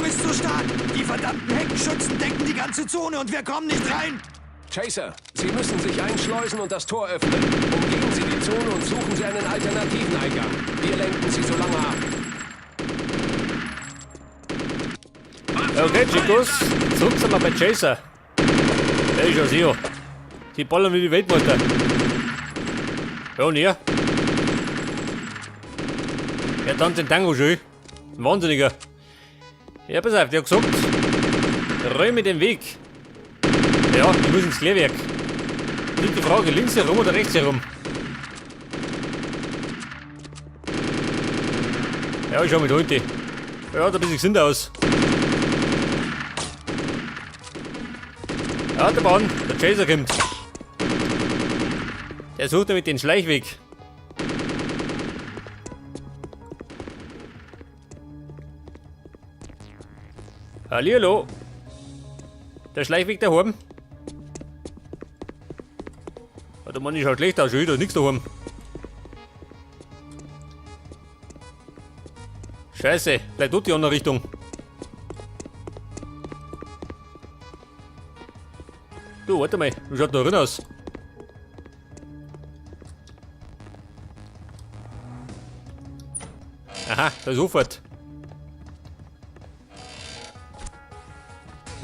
ist zu stark. Die verdammten Heckenschützen decken die ganze Zone und wir kommen nicht rein. Chaser, Sie müssen sich einschleusen und das Tor öffnen. Umgehen Sie die Zone und suchen Sie einen alternativen Eingang. Wir lenken Sie so lange ab. Okay, Chicos, zurück sind wir bei Chaser. Der ist ja sicher. Die ballern wie die Weltmeister. Ja, und er? Er tanzt den Tango schön. Ein Wahnsinniger. Ja, pass auf, der hat gesagt, räume den Weg. Ja, ich muss ins Klärwerk. Nicht die Frage, links herum oder rechts herum? Ja, ich schau mit heute. Ja, da ein bisschen gesund aus. Ja, der Bahn, der Chaser kommt. Der sucht damit den Schleichweg. Hallihallo. Der Schleichweg daheim. Ja, der Mann ist halt schlecht aus, schon wieder nichts daheim. Scheiße, vielleicht tut die andere Richtung. Du, warte mal, wie schaut da drin aus? Aha, da ist Auffahrt.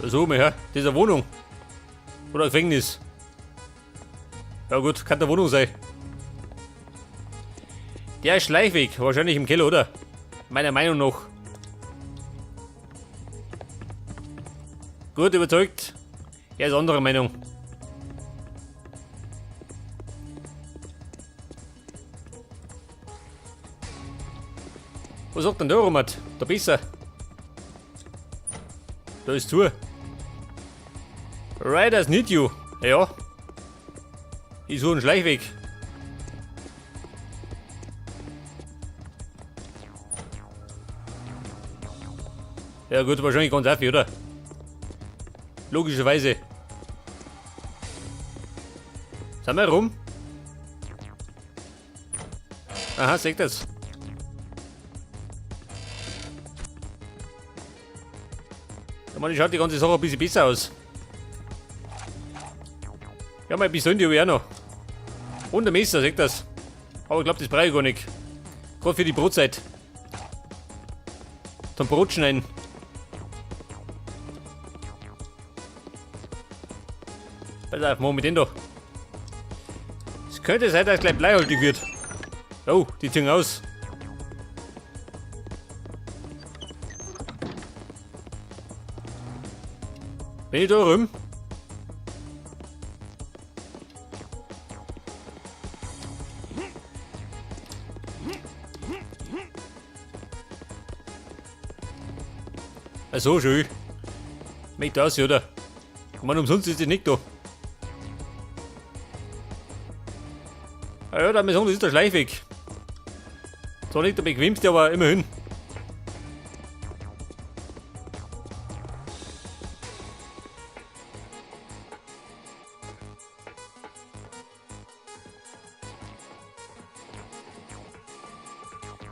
Da ist oben, ja. Das ist eine Wohnung. Oder ein Gefängnis. Ja gut, kann der Wohnung sein. Der Schleichweg, wahrscheinlich im Keller, oder? Meiner Meinung nach. Gut, überzeugt. Er ist anderer Meinung. Was sagt denn der Robert? Da besser. Da ist zu. Riders need you. Ja. Ich suche einen Schleichweg. Ja gut, wahrscheinlich ganz auf, oder? Logischerweise. Sind wir rum? Aha, seht das. Da meine, schaut die ganze Sache ein bisschen besser aus. Ja, mein Bison, die habe ich auch noch. Und ein Messer, seht das. Aber ich glaube, das brauche ich gar nicht. Gerade für die Brotzeit. Zum Brot schneiden. Pass auf, machen wir den da. Es könnte sein, dass es gleich bleihaltig wird. Oh, die ziehen aus. Bin ich da rum? Ach so, schön. Möchte aus, oder? Ich meine, umsonst ist die nicht da. Ah ja, da wir sagen, das ist der Schleichweg. Zwar nicht der bequemste, aber immerhin.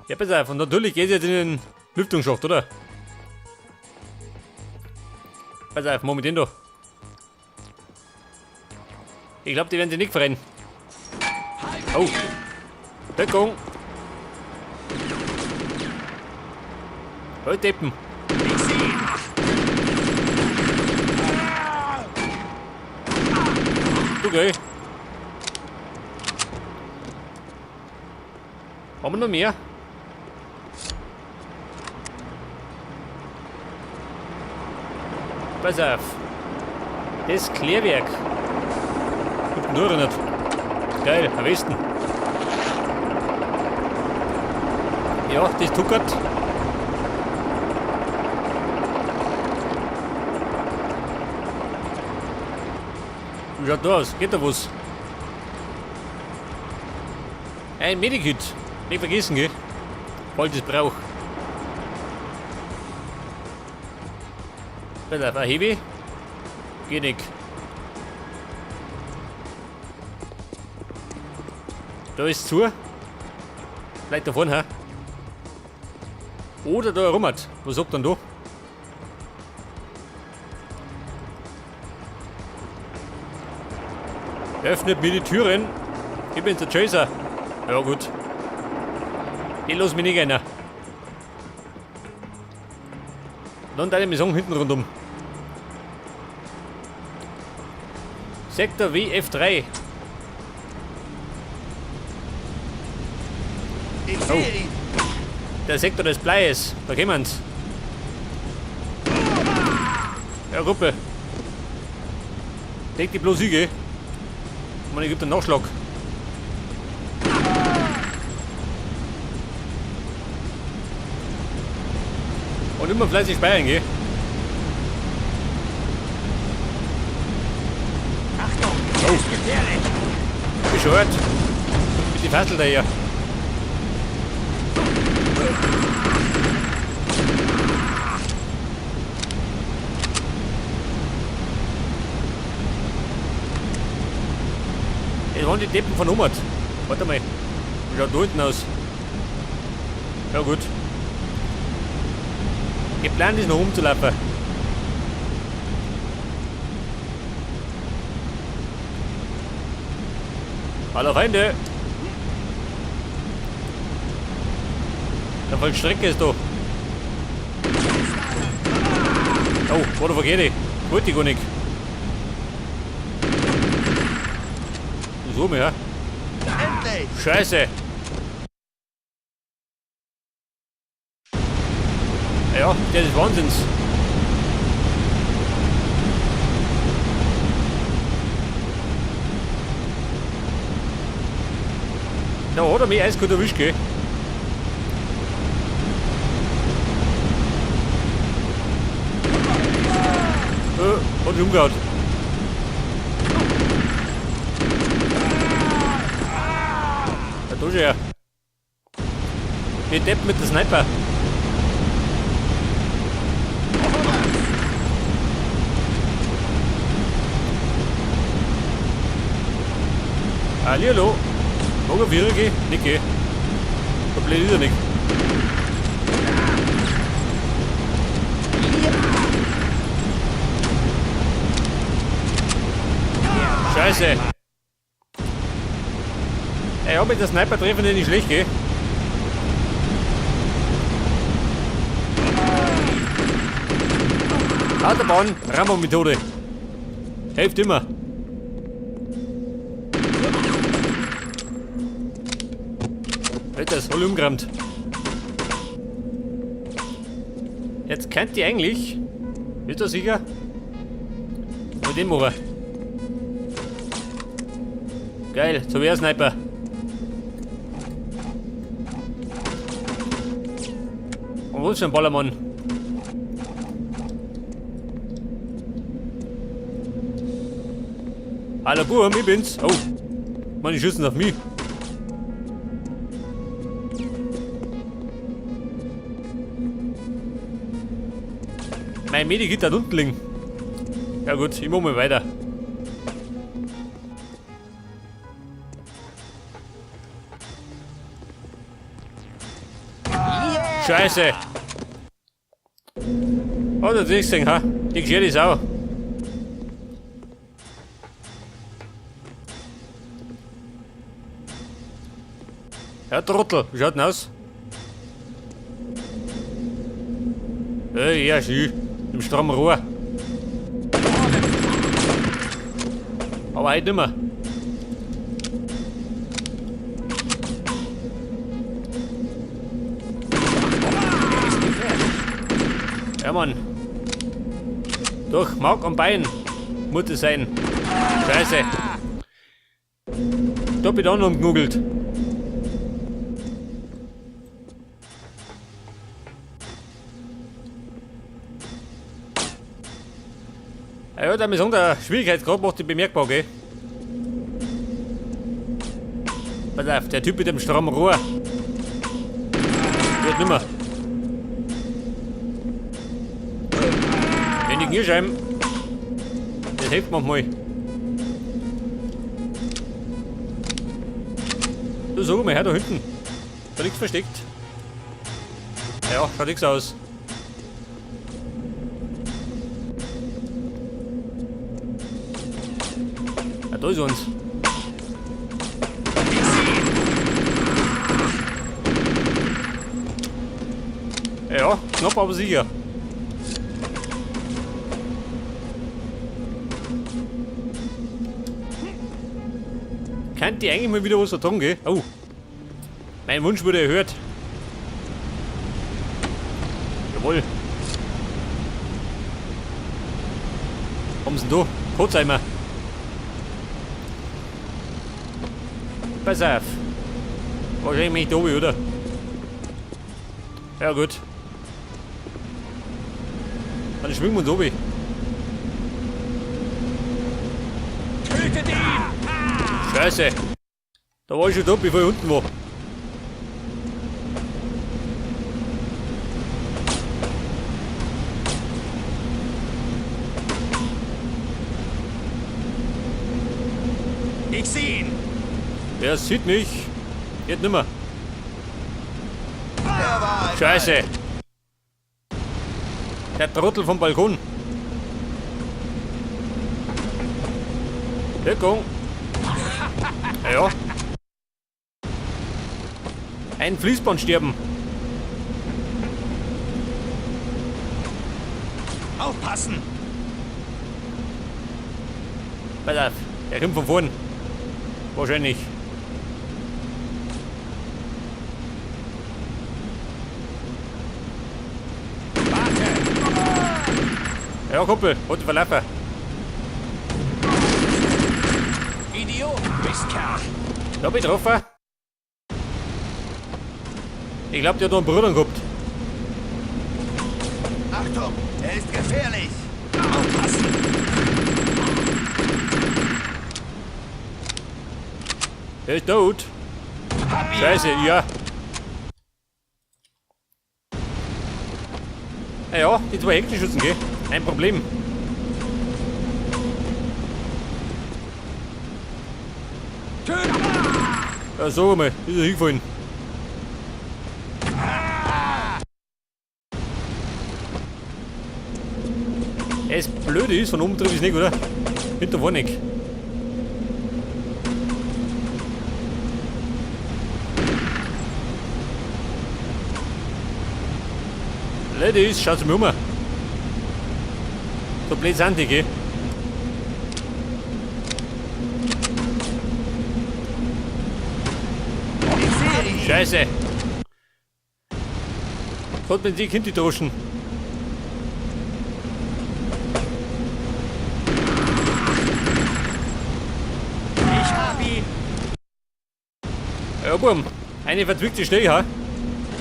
Ja, pass auf, und natürlich geht es jetzt in den Lüftungsschacht, oder? Pass auf, machen wir den da. Ich glaube, die werden sich nicht freuen. Oh. Deckung. Halt, Deppen. Du geh. Haben wir noch mehr? Pass auf. Das Klärwerk. Gibt nur nicht. Geil, am besten. Ja, das tuckert. Wie schaut da aus? Geht da was? Ein Medikit. Nicht vergessen, gell? Falls ich es brauche. Pass auf, ein Heavy. Geht nicht. Da ist zu. Vielleicht da vorne, hä? Oder da rum hat. Was sagt denn da? Öffnet mir die Türen. Ich bin der Chaser. Ja gut. Ich lass mich nicht einer. Dann deine Mission hinten rundum. Sektor WF3. Ich sehe ihn. Der Sektor des Bleies. Da kommen's. Ja, Gruppe. Leg die bloß hin, Man, ich geb den Nachschlag. Und immer fleißig speichern, gell? Achtung, er ist gefährlich. Bescheuert. Mit die Fassel daher. Das waren die Deppen von Hummert. Warte mal. Wie schaut da hinten aus? Ja gut. Geplant ist noch umzulaufen. Hallo Freunde! Der Vollstrecke ist da. Oh, war der verkehrt. Wollte ich gar nicht. So mehr. Endlich. Scheiße! Ja, der ist Wahnsinns. Da hat er mich eiskalt erwischt, gell? Hat sich umgehauen. Ja, da schon her. Die Deppen mit der Sniper. Hallihallo. Mag er wieder gehen? Nicht gehen. Komplett ist er nicht. Scheiße. Ey, ja, mit der Sniper treffen die nicht schlecht, gell? Autobahn, Rambo-Methode. Hilft immer. Alter, ist voll umgerammt. Jetzt könnt ihr eigentlich. Bist du sicher? Mit dem machen. Geil, so wie ein Sniper. Und wo ist denn Ballermann? Hallo Burm, ich bin's. Oh, meine schießen auf mich. Mein Medikit da unten liegen. Ja gut, ich mach mal weiter. Yeah. Scheiße! Oh, das ist gesehen, ha? Die geschirrt ist auch. Ja, Trottel, wie schaut denn aus? Ey, ja, schön. Im strammen Rohr. Aber heute nicht mehr. Ja, Mann. Durch Mark und Bein muss es sein. Scheiße. Da bin ich auch noch umgenugelt. Ja, da muss der Schwierigkeitsgrad macht sich bemerkbar, gell? Pass auf, der Typ mit dem strammen Rohr. Wird nimmer. Wenn die Kniescheiben. Das hilft manchmal. Du, sag mal her, da hinten. Da liegt versteckt. Ja, schaut nix aus. Ja, da ist uns. Ja, knapp, aber sicher. Könnt ihr eigentlich mal wieder was vertragen, gell? Oh. Mein Wunsch wurde erhört. Jawohl. Haben sie denn da? Kurzheimer. Pass auf. Wahrscheinlich bin ich da oben, oder? Ja, gut. Dann schwingen wir uns oben. Tötet ihn! Scheiße. Da war ich schon da, bevor ich unten war. Ich sehe ihn. Der sieht mich. Geht nimmer. Er war einmal. Scheiße. Der Trottel vom Balkon. Deckung. Ja. Ein Fließband sterben. Aufpassen. Pass auf, der kommt von vorn. Wahrscheinlich. Warte. Ja, Kumpel, hat verlaufen. Idiot, Mistkerl! Da hab ich getroffen. Ich glaub, der hat noch einen Bruder gehabt. Achtung, er ist gefährlich. Aufpassen. Er ist tot. Scheiße, ja. Ja, ja, die zwei Heckenschützen, gell? Ein Problem. Ja, sag mal, ist er hingefallen. Es blöde ist, von oben drüben ist nicht, oder? Hinter war nicht. Blöde ist, schaut's mir um. So blöd sind die, gell? Scheiße! Gott, wenn die Kind die Droschen. Ich hab ihn. Ja, Burm. Eine verzwickte Stelle, ha?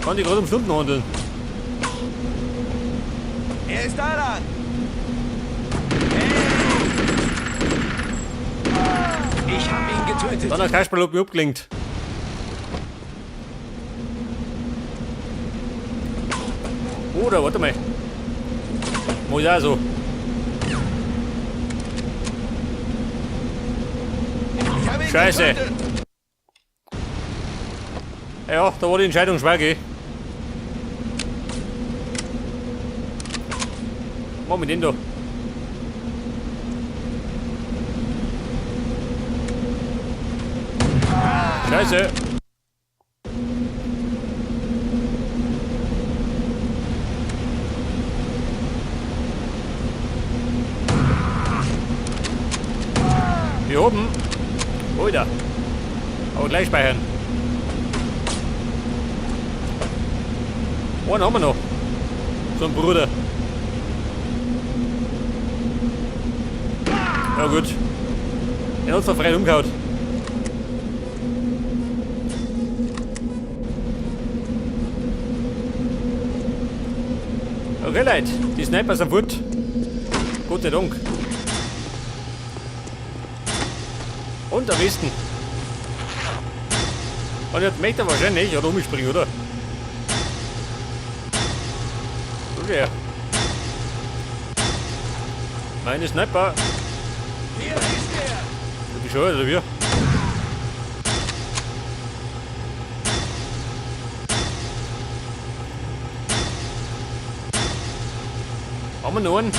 Kann die gerade um Stunden handeln. Er ist da lang. Ich hab ihn getötet. Dann hat Kasperl hat mich abgelenkt. Oder, warte mal. Mach ich auch so. Ich hab ihn Scheiße. getötet. Ja, da war die Entscheidung schwer, gell? Mach mit dem da. Scheiße. Hier oben. Alter. Aber gleich speichern. Einen haben wir noch. So ein Bruder. Ja gut. Der hat's da frei umgehauen. Okay, Leute, die Sniper sind fort. Gott sei Dank. Und am besten. Und jetzt möchte er wahrscheinlich oder umspringen, oder? Okay. Meine Sniper. Hier ist er! Du bescheuert, oder wie? Haben wir noch einen?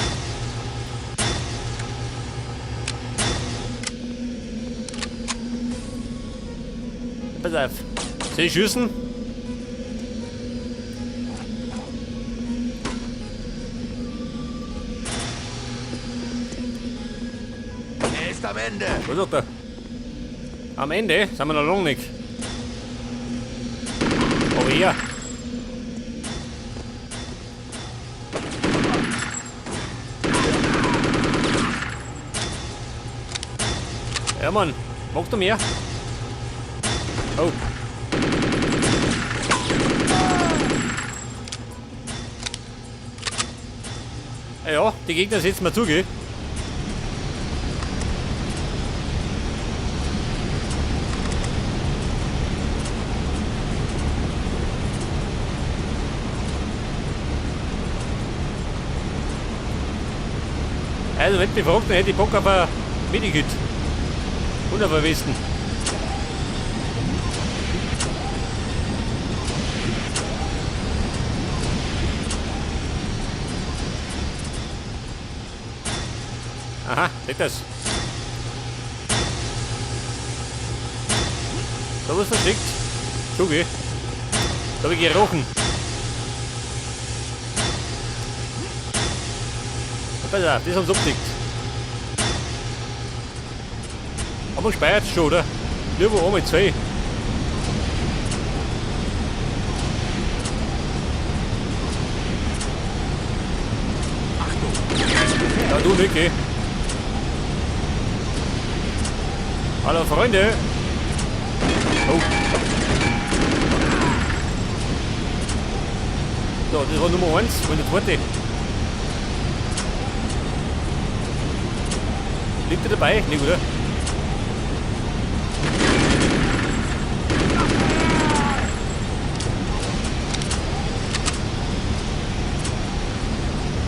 Pass auf. Soll ich schießen? Ende. Was sagt er? Am Ende sind wir noch lange nicht. Aber ja. Ja, Mann. Magst du mehr? Oh. Ja, die Gegner setzen mir zu, gell? Also, wenn du mich fragst, dann hätte ich Bock auf ein Medikit. Und auf ein Westen. Aha, seht das. Da was versteckt. Zuge. Da hab ich gerochen. Pass auf, das haben sie abgedeckt. Haben wir gespeichert schon, oder? Lieber einmal zwei. Achtung! Ja, du nicht, gell? Hallo Freunde! Oh. So, das war Nummer 1 und der zweite. Liegt er dabei? Nicht, oder?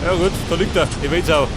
Ja gut, da liegt er, die Wildsau.